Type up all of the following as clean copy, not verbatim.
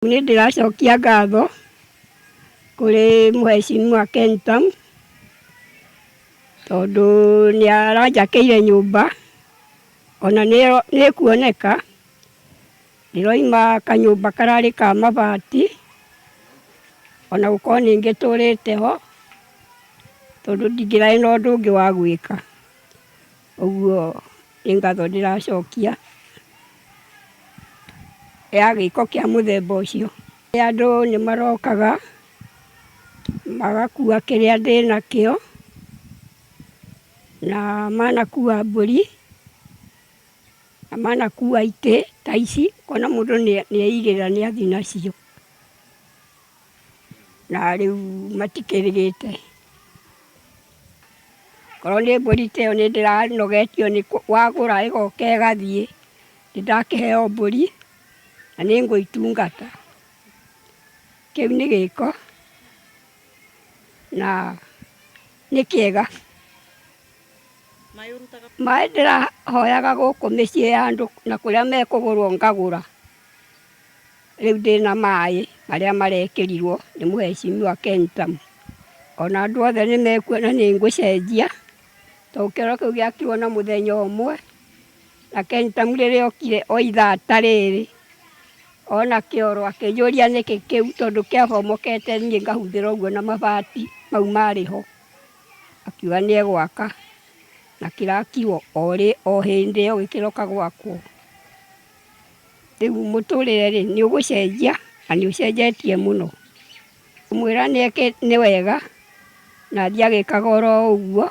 Nĩ ndĩracokia ngatho kũrĩ mũhecimiwa Ken Tam tondũ nĩ aranjakĩire nyũmba ona nĩ ĩkuoneka. Ndĩroima kanyũmba kararĩ ka mabati ona gũkorwo nĩ ngĩtũrĩte ho tondũ ndingĩrarĩ na ũndũ ũngĩ wa gwĩka. Ũguo nĩ ngatho ndĩracokia ya gĩko kĩa mũthemba ũcio. Andũ nĩ marokaga magakua kĩrĩa ndĩnakĩo na manakua mbũri na manakua itĩ ta ici, ũkona mũndũ nĩ eigĩrĩra nĩ athiĩ nacio na rĩu matikĩrĩgĩte. Korwo nĩ mbũri ta ĩyo nĩ ndĩranogetio nĩ wagũra ĩgoka ĩgathiĩ, nĩ ndakĩheo mbũri na nĩ ngũitungata. Kĩu nĩ gĩko na nĩ kĩega. Maĩ ndĩrahoyaga gũkũ mĩciĩ ya andũ na kũrĩa mekũgũrwo ngagũra. Rĩu ndĩna maĩ marĩa marekĩrirwo nĩ mũhecimiwa Ken Tam. Ona andũ othe nĩ mekuona nĩ ngũcenjia tondũ kĩoro kĩu gĩakirwo na mũthenya ũmwe na Ken Tam rĩrĩa okire o ithaa ta rĩrĩ ona kĩoro akĩnjũria nĩkĩ kĩu tondũ kĩabomokete niĩ ngahumbĩra ũguo na mabati mau marĩ ho. Akiuga nĩ egwaka na kĩrakirwo o hĩndĩ ĩyo gĩkĩroka gwakwo. Rĩu mũtũrĩre rĩ, nĩ ũgũcenjia na nĩ ũcenjetie mũno. Ngũmwĩra nĩ wega na athiĩ agĩkaga oro ũguo,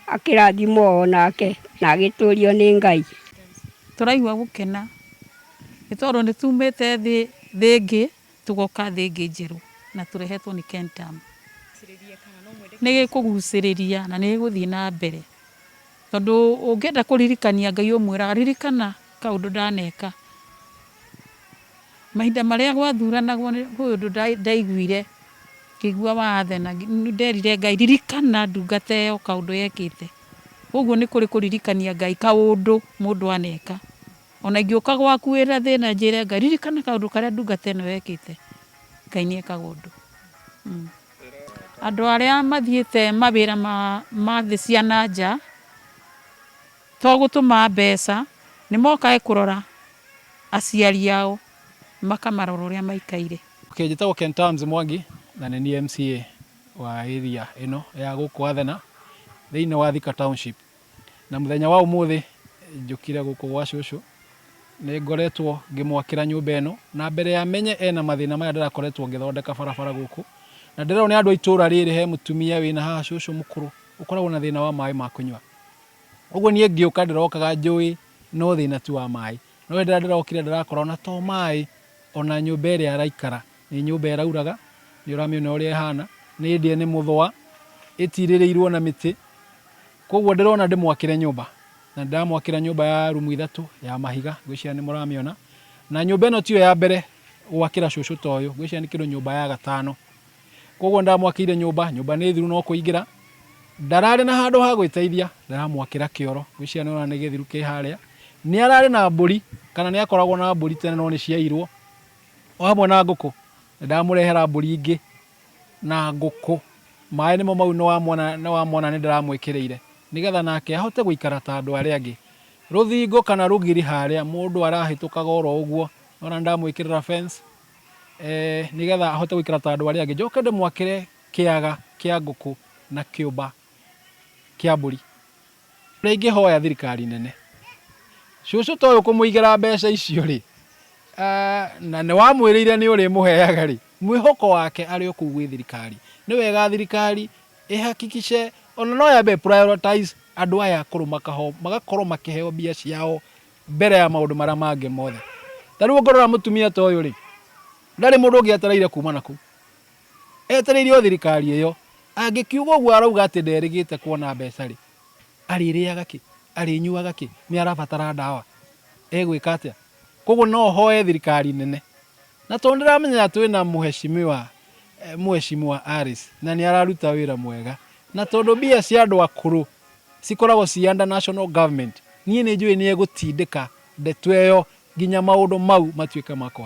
akĩrathimwo o nake na agĩtũrio nĩ Ngai. Tũraigua gũkena nĩ tondũ nĩ tumĩte thĩ ĩngĩ tũgoka thĩ ĩngĩ njerũ na tũrehetwo nĩ Kentam. Nĩ gĩkũgucĩrĩria na nĩ gĩgũthiĩ na mbere. Tondũ ũngĩenda kũririkania Ngai ũmwĩraga ririkana kaũndũ ndaneka. Mahinda marĩa gwathuranagwo kwĩ ũndũ ndaiguire ngĩigua wathe na nderire Ngai ririkana ndungata ĩyo kaũndũ yekĩte. Koguo nĩ kũrĩ kũririkania Ngai kaũndũ mũndũ aneka. Ona ingĩũka gwaku wĩna thĩna njĩre Ngai ririkana kaũndũ karĩa ndungata ĩno yekĩte, Ngai nĩ ekaga ũndũ. Andũ arĩa mathiĩte mawĩra ma thĩ cia na nja, to gũtũma mbeca, nĩ mokage kũrora aciari ao, makamarora ũrĩa maikaire. Okay, njĩtagwo Ken Tams Mwangi na nĩ niĩ MCA wa area ĩno ya gũkũ Athena thĩinĩ wa Thika Township. Na mũthenya wa ũmũthĩ njũkire gũkũ gwa cũcũ, nĩ ngoretwo ngĩmwakĩra nyũmba ĩno, na mbere ya menye ena mathĩna maya ndĩrakoretwo ngĩthondeka barabara gũkũ, na ndĩrerwo nĩ andũ a itũra rĩrĩ he mũtumia wĩna haha cũcũ mũkũrũ ũkoragwo na thĩna wa maĩ ma kũnyua. Ũguo niĩ ngĩũka ndĩrokaga njũĩ no thĩna ti wa maĩ, no hĩndĩ ĩrĩa ndĩrokire ndĩrakora ona to maĩ, ona nyũmba ĩrĩa araikara nĩ nyũmba ĩrauraga, nĩ ũramĩona ũrĩa ĩhana, nĩ ndĩe nĩ mũthũa, ĩtirĩrĩirwo na mĩtĩ, Koguo ndĩrona ndĩmwakĩre nyũmba. Na nĩndamwakĩra nyũmba ya rumu ithatũ ya mahiga, ngwĩciria nĩmũramĩona. Na nyũmba ĩno tiyo ya mbere gwakĩra cũcũ ta ũyũ, ngwĩciria nĩ kĩndũ nyũmba ya gatano. Koguo nĩndamwakĩire nyũmba, nyũmba nĩ thiru no kũingĩra. Ndararĩ na handũ ha gwĩteithia, ndĩramwakĩra kĩoro, ngwĩciria nĩũrona nĩ gĩthiru kĩ harĩa. Nĩararĩ na mbũri, kana nĩakoragwo na mbũri tene no nĩciairwo, o hamwe na ngũkũ. Nĩndamũrehera mbũri ingĩ na ngũkũ. Maĩ nĩmo mau nĩwamona nĩwamona nĩndĩramwĩkĩrĩire nĩgetha nake ahote gũikara ta andũ arĩa angĩ. Rũthingo kana rũgiri harĩa mũndũ arahĩtũkaga oro ũguo, nĩwona nĩndamwĩkĩrĩra fence nĩgetha ahote gũikara ta andũ arĩa angĩ. Njoke ndĩmwakĩre kĩaga kĩa ngũkũ na kĩũmba kĩa mbũri. Ũrĩa ingĩhoya thirikari nene, cũcũ ta ũyũ kũmũigĩra mbeca icio rĩ, na nĩ wamwĩrĩire nĩ ũrĩmũheaga rĩ, mwĩhoko wake arĩ o kũu gwĩ thirikari. Nĩ wega thirikari ĩhakikice ona no yambe ĩ prioritize andũ aya akũrũ magakorwo makĩheo mbia ciao mbere ya maũndũ marĩa mangĩ mothe. Ta rĩu ũngĩrora mũtumia ta ũyũ rĩ, ndarĩ mũndũ ũngĩ etereire kuma na kũu. Etereire o thirikari ĩyo. Angĩkiuga ũguo arauga atĩ nderĩgĩte kuona mbeca rĩ, arĩrĩaga kĩ? Arĩnyuaga kĩ? Nĩ arabatara ndawa? Egwĩka atĩa? Koguo no hoe thirikari nene. Na tondũ nĩndĩramenya twĩna mũheshimiwa, mũheshimiwa Alice na nĩ araruta wĩra mwega, na tondũ mbia cia andũ akũrũ cikoragwo ci under national government, niĩ nĩ njũĩ nĩ egũtindĩka ndeto ĩyo nginya maũndũ mau matuĩke ma kwagĩra.